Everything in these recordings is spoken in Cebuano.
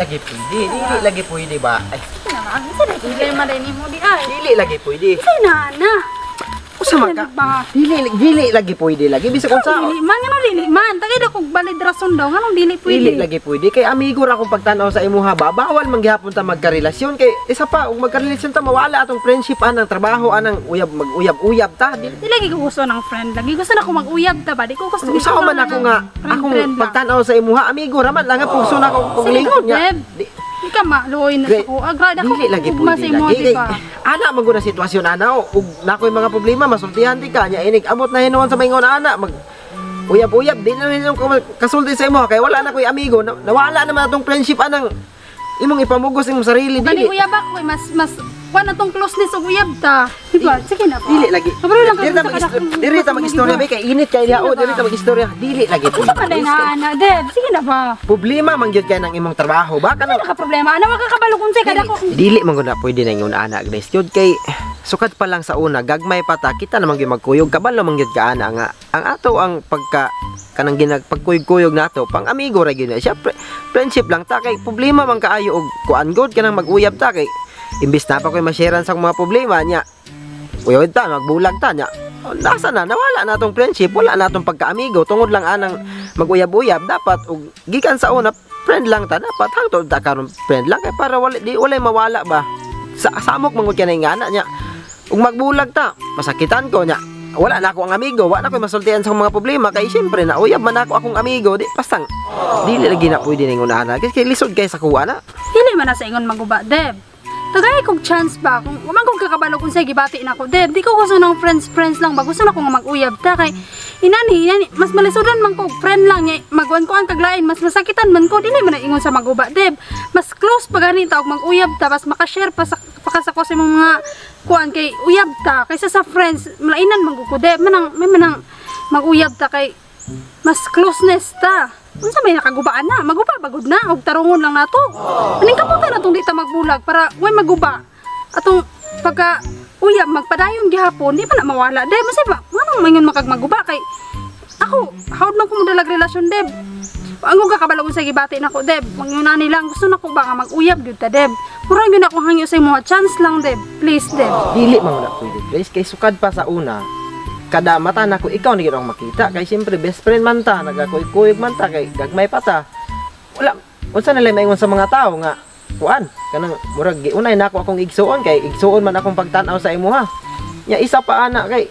lagi pwede, dili lagi pwede ba? Ay, Sige na ba? Unsa na problema din nimo di ay? Dili lagi pwede. Unsa na na? Usa man ka? Ba? Dili dili lagi pwede lagi bisag unsa. Dili man, nganong dili man? Tagay na kog valid rason daw, nganong dili pwede? Dili lagi pwede kay amigo ra akong pagtan-aw sa imuha ba. Bawal man gihapon ta magkarelasyon kay isa pa, ug magkarelasyon ta, mawala atong friendship anang trabaho, anang uyab, mag-uyab-uyab ta. Dili. Di lagi ko gusto ng friend lagi. Gusto na ko mag-uyab ta ba? Di ko gusto Usa man ako nga friend, akong friend lang. Pagtan-aw sa imuha, amigo ra man lang, pugso na ako kung Sige, lingon nga. Deb. Di, Di ka maluoy na sa ko. Agrad ako. Dili lagi ugma pwede sa imo, lagi. di Kay, ba? ana man gud ang sitwasyon ana o ug na ako'y mga problema, masultihan di ka nya, inig abot na hinuon sa maingon ana mag uyab-uyab, di na hinuon ko kasulti sa imo kay wala na ko'y amigo. Nawala naman atong friendship anang imong ipamugos imong sarili. Kani Dili. uyab ako eh, mas mas kuan na tong closeness og uyab ta. Di ba? Sige na ba? Dili lagi. Kabalo lang Dili ta mag dili ta mag-istorya ba kay init kay diha o, dili ta mag-istorya. Dili lagi Unsa man day na ana, Deb? Sige na ba? Problema man gyud kay ng imong trabaho ba Ano kanang ka problema? Ana, wa ka kabalo kung say kada ko. Dili man gud na pwede na ingon ana, Grace. Gyud kay sukad pa lang sa una, gagmay pa ta, kita naman gyud magkuyog, kabalo man gyud ka ana nga ang ato ang pagka kanang ginag pagkuyog-kuyog nato pang amigo ra gyud na siya. Friendship lang ta kay problema man kaayo og kuan gud kanang mag-uyab ta kay imbis na pa ko'y ma-sharean sa mga problema niya, uyab ta, magbulag ta niya, nasa na nawala na atong friendship, wala na atong pagkaamigo tungod lang anang mag-uyab-uyab. Dapat og gikan sa una friend lang ta, dapat hangtod ta karon friend lang kay para wala di walay mawala ba. Sa samok man gud kay nga ana niya, ug magbulag ta, masakitan ko niya, wala na ako ang amigo, wala na ko masultian sa mga problema kay syempre na uyab man ako akong amigo. Di pastang dili lagi na pwede ning una kasi kay lisod kay sa kuha na. Dili man na sa ingon maguba, Deb. Tagay kog chance ba kung wa man kog kakabalo kung say gibati na ko, Deb. Di ko gusto ng friends friends lang ba. Gusto na ko nga mag-uyab ta kay inani inani mas malisudan man ko og friend lang niya magkuan-kuan kaglain, mas masakitan man ko. Dili man na ingon sa maguba, Deb. Mas close pa gani ta og mag-uyab ta, mas makashare pa sa pakasako sa imong mga kuan kay uyab ta kaysa sa friends, malainan man gud ko, Deb. Manang may manang mag-uyab ta kay mas closeness ta. Unsa may nakagubaan na, maguba bagud na og tarungon lang nato. Aning kaputan natong di ta magbulag para way maguba. Atong pagka uyab magpadayon gihapon, di pa na mawala. Deb, masay ba? Nganong maingon makag maguba kay ako, hawd man ko modalag relasyon, Deb. Ang kong kakabalo kung sa gibati nako, Deb. Mangyunani lang gusto nako ba nga mag-uyab gyud ta, Deb. Murag gyud ako hangyo sa imo, chance lang, Deb. Please, Deb. Dili man na pwede, Grace, kay sukad pa sa una, kada mata nako ikaw na gyud akong makita kay siyempre best friend man ta, nagakuyog man ta kay gagmay pa ta. Wala unsa na lang maingon sa mga tao nga kuan kanang murag giunay nako akong igsuon kay igsuon man akong pagtan-aw sa imuha nya. Isa pa ana kay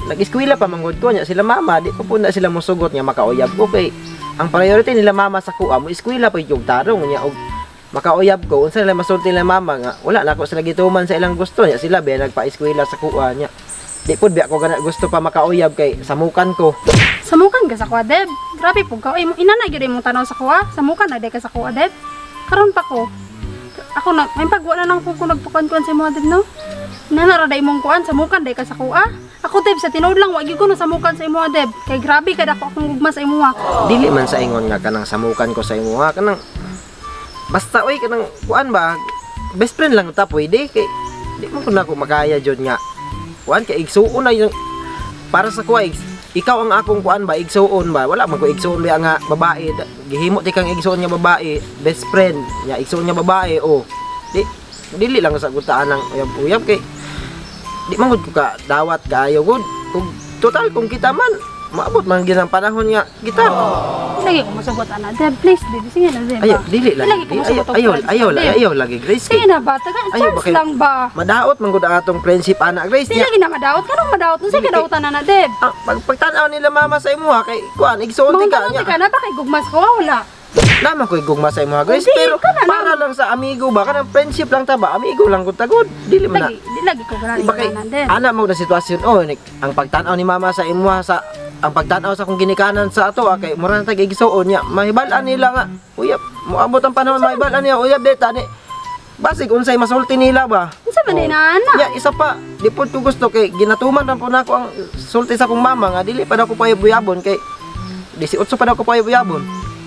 nag-eskwela pa manggod ko nya, sila mama di pa po na sila mosugot nga makauyab ko kay ang priority nila mama sa kuha mo eskwela pa yung tarong nya, og makauyab ko, unsa nila masulti nila mama nga wala na ako sila gituman sa ilang gusto nya, sila ba nagpa-eskwela sa kuha nya, di pud biya ko gana gusto pa makauyab kay samukan ko. Samukan ka sa kuha, Deb. Grabe po ka. Ay, inana gyud imong tanaw sa kuha. Samukan na day ka sa kuha, Deb. Karon pa ko. Ako na, may pagwa na lang po ko nagpukuan-kuan sa imo, Deb, no? Inana ra day imong kuan, samukan day ka sa kuha. Ako, Deb, sa tinuod lang, wa gyud ko na samukan sa imo, Deb. Kay grabe kad ako akong gugma sa imo. Dili man sa ingon nga kanang samukan ko sa imo ha, kanang basta oy kanang kuan ba, best friend lang ta pwede kay di mo kun ako makaya jud nga kuan kay igsuon na yung para sa kuha, ikaw ang akong kuan ba, igsuon ba. Wala man ko igsuon ba nga babae. Gihimo ti kang igsuon nga babae, best friend nya, igsuon nga babae o di dili lang sa gutaan ng uyab-uyab kay di man gud ko ka dawat kaayo gud ug total kung kita man maabot man gyud ang panahon nga kita. Lagi ko masugot ana, Deb, please, Deb. Sige na, Deb. Ayaw, dili Lagi lagi. ko masugot og Ayaw, friends, ayaw, Deb. ayaw lagi, Grace. Sige na ba? Taga, Ayaw ba chance lang ba? Madaot man gud ang atong friendship ana, Grace Di niya. lagi na madaot. Kanong madaot? Unsa Dili kay- kadautan na na, Deb? Ang pagtan-aw nila mama sa imo ha kay kuan igsuon ti ka Mga niya. ka na ba kay gugmas ko? Wala. Naman ko'y gugma sa imo ha, Grace, Di, pero ka na lang. para lang sa amigo ba, kanang friendship lang ta ba, amigo lang gud tagod. Dili man na. Lagi, di lagi ko gana Di ba kay Deb. ana mo na sitwasyon oh ang pagtan-aw ni mama sa imo ha, sa ang pagtan-aw sa akong ginikanan sa ato ah, kay mura na tag igsuon niya, mahibal-an nila nga uyab, moabot ang panahon mahibal-an niya uyab de tani, basig unsay masulti nila ba. Unsa man Oh. din na ana? Ya, isa pa, di pod ko gusto kay ginatuman man po nako ang sulti sa akong mama nga dili pa daw ko payabuyabon kay 18 pa daw ko payabuyabon.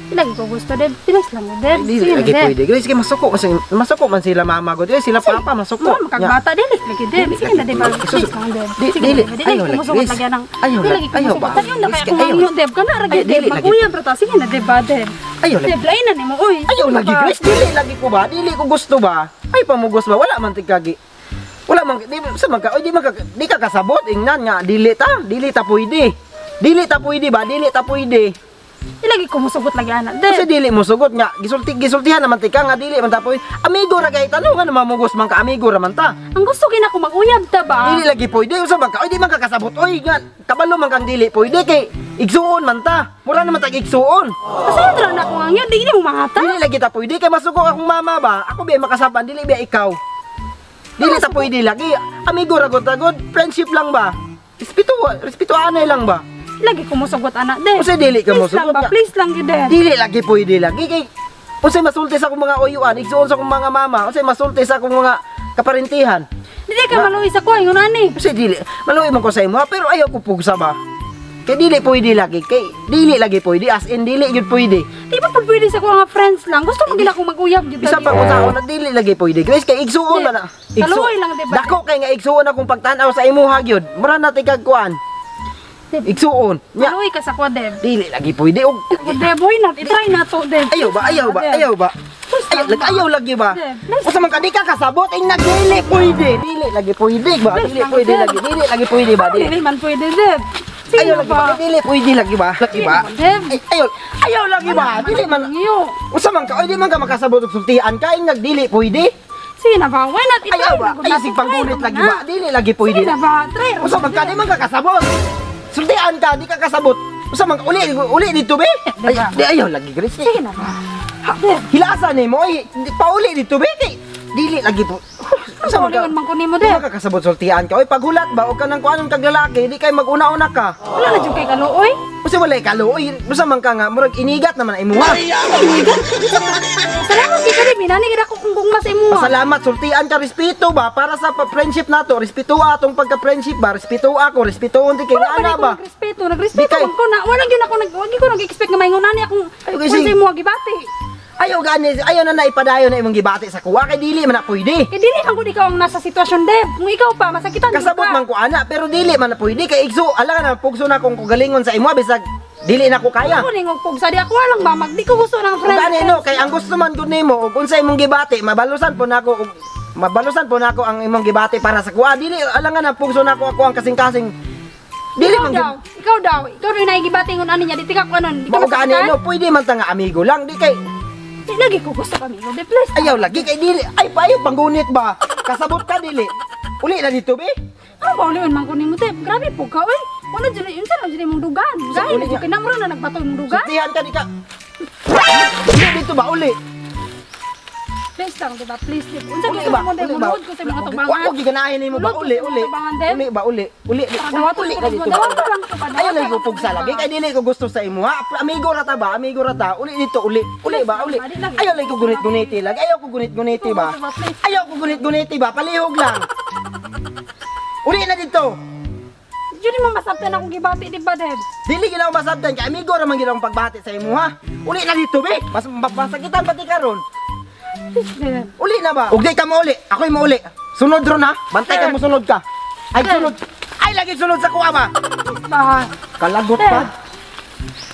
Lagi ko gusto, Deb. Please lang, Deb. Dili Sige na, lagi Deb. pwede. Grace kay masuko masuko man sila mama ko. Dili sila papa masuko. Mura makagbata dili lagi, Deb. Sige na, Deb. Sus- Please lang, Deb. Di- Sige dili. na, Deb. Dili Ayaw ko lagi, musugot Grace. lagi anang. Ayaw Dili lagi. lagi ko Ayaw musugot. ba? Tayo na Grace, kaya kung ayaw. ang Deb kana ra Ay, gyud, Deb. dili lagi. Maguyab ra ta. Sige na, Deb ba, Deb. Ayaw lagi. Deb, lain na nimo, oy. Ayaw lagi, Ba? Grace. Dili lagi ko ba? Dili ko gusto ba? Ay pamugos ba? Wala man tigkagi. Wala man di sa man ka, oy, di man ka, di ka kasabot ingnan nga dili ta pwede. Dili ta pwede ba? Dili ta pwede. Di lagi ko musugot lagi ana, Deb. Kasi dili mo sugot nga gisultihan naman tika nga dili man ta pwede. Amigo ra kay tanong nga mamugos man ka amigo ra man ta. Ang gusto gina ko maguyab ta ba? Dili lagi pwede usa man ka, oy di man ka kasabot oy nga kabalo man kang dili pwede kay igsuon man ta. Mura naman tag igsuon. Kasayon ra na ko ang yun, di mo mahata. Dili lagi ta pwede kay masuko akong mama ba. Ako biya makasaban dili biya ikaw. Dili ta pwede lagi. Amigo ra gud tagod, friendship lang ba? Respeto, respeto anay lang ba? Lagi ko musugot ana, Deb. Usa dili ka Please lang mosugot ba? nga. Please lang gyud, Deb. Dili lagi pwede lagi kay unsay masulti sa akong mga uyuan, igsuon sa akong mga mama, unsay masulti sa akong mga kaparintihan. Dili ka maluwi sa kuha, ingon ani. Unsay dili, maluwi man ko sa imo pero ayaw ko pugsa ba. Kay dili pwede lagi, kay dili lagi pwede as in dili gyud pwede. Di ba pud pwede sa kuha nga friends lang? Gusto mo gila akong mag-uyab gyud. Bisa pa kung sa na dili lagi pwede. Grace kay igsuon man na. Kaluoy lang, di ba? Dako kay nga igsuon akong pagtan-aw sa imuha gyud. Mura na tikag kuan. Deb. Igsuon. Nya Maluwi ka sa kuha, Deb. dili lagi pwede og Deb, why not? I-try na to, Deb. ayaw ba ayaw ba Deb. ayaw ba. Ayaw, lagi, ayaw lagi ba? Deb. Usa man ka di ka kasabot ing nagdili pwede. Dili lagi pwede ba? Please Dili lang, pwede Deb. lagi. Dili lagi pwede ba? Dili. Dili man pwede, Deb. Sige Ayaw na lagi ba? ba? Dili pwede lagi ba? Lagi ba? Deb. Ay, ayaw. Ayaw lagi ba? Dili man. Iyo. Usa man ka, oy di man ka makasabot og sultian ka ing nagdili pwede. Sige na ba? Why not? I-try Ayaw ba? na gud Ayaw nato. sig Try panggunit naman lagi na. ba? Dili lagi pwede. Sige na ba? Try ra Usa man ka, di man ka kasabot. Sultian ka, di ka kasabot. Usa man ka, uli, uli dito be. Ay, Diba? di ayaw lagi Grace. Sige na ba? Deb. Hilasan nimo oy, pauli dito be kay dili lagi po. Usa man ka. Paulion man ko nimo, Di Deb. man ka kasabot sultian ka. Oy, paghulat ba og kanang kuanon kag lalaki, di kay maguna-una ka. Wala na jud kay kaluoy. Usa walay kaluoy, usa man ka nga murag inigat naman ang imuha. Salamat kay Deb. Minani gid ako kung gugma sa imuha. Pasalamat, sultian ka, respeto ba? Para sa friendship nato, respeto atong pagka-friendship ba? Respeto ako, respeto unti kay Wala ba ana ko ba? nagrespeto? Di Nagrespeto kay- man ko na. Wala gyud ako nag wag ko nag-expect nga maingon ani akong Ayaw, kasi- kung sa imuha gibati. Ayaw gani, ayaw na naipadayon na imong gibati sa kuwa kay dili man na pwede. Kay dili man gud ikaw ang nasa sitwasyon, Deb. Kung ikaw pa masakitan jud Kasabot ka. man ko ana, pero dili man na pwede kay igso, ala ka na pugso na kung kugalingon sa imo bisag dili na ko kaya. Ako ning og pugsa di ako walang mamag. Di ko gusto ng Ug friend. gani no, kay ang gusto man gud nimo ug unsa imong gibati, mabalusan po nako ug mabalusan po nako ang imong gibati para sa kuwa. Dili ala nga na pugso nako ako ang kasing-kasing. Dili Ikaw man daw, gud ikaw daw, ikaw daw naigibati ngon ani niya, di tika ko anon. Di ka Mao gani masakitan? no, pwede man ta nga amigo lang, di kay Di lagi ko gusto kami. Di please. ayaw lagi kay dili. Ay payo panggunit ba? Kasabot ka dili. Uli na dito be. Ano ba ulion man ko nimo, Deb? Grabe po ka, oy. Wala jud unsa na jud imong dugan. Gahi uli na jud nga. kay namro na nagbato imong dugan. Sultihan ka di ka. Uli dito ba uli? Please lang, di ba? Please, Deb. Unsa Uli gusto ba? mo, Deb? Uli ba? Munuod ko sa mga Wa tubangan. ko giganahin nimo ba Munuod ko uli sa mga uli. tubangan, Deb. Uli ba uli? Uli Dawaton uli ko ka nimo, dito ba? dawaton lang ko ba? Ayaw lagi ko pugsa lagi kay dili ko gusto sa imo ha. Amigo ra ta ba? Amigo ra ta. Uli dito uli. Uli ba uli? Ayaw lagi ko gunit-guniti lagi. Ayaw ko gunit-guniti ba? Ayaw ko gunit-guniti ba? Palihog lang. Uli na dito. Jud mo masabtan akong gibati, di ba, Deb? Dili ginaw masabtan kay amigo ra man gid ang pagbati sa imo ha. Uli na dito be. Mas masakitan pati karon. Please, Deb. Uli na ba? Ug di ka mauli. Ako'y mauli. Sunod ron ha. Bantay ka mo sunod ka. Ay sunod. Ay lagi sunod sa kuha ba? Please ba? Kalagot pa.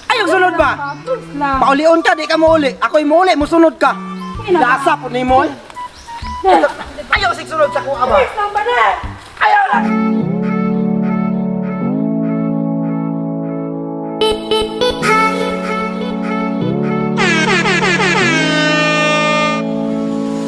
Ayaw sunod ba? Please lang. Paulion ka, di ka mauli. Ako'y mauli, musunod ka. Sige na ba? Lasa po ni mo. Deb. Ayaw sig sunod sa kuha ba? Please lang ba, Deb? Ayaw lang.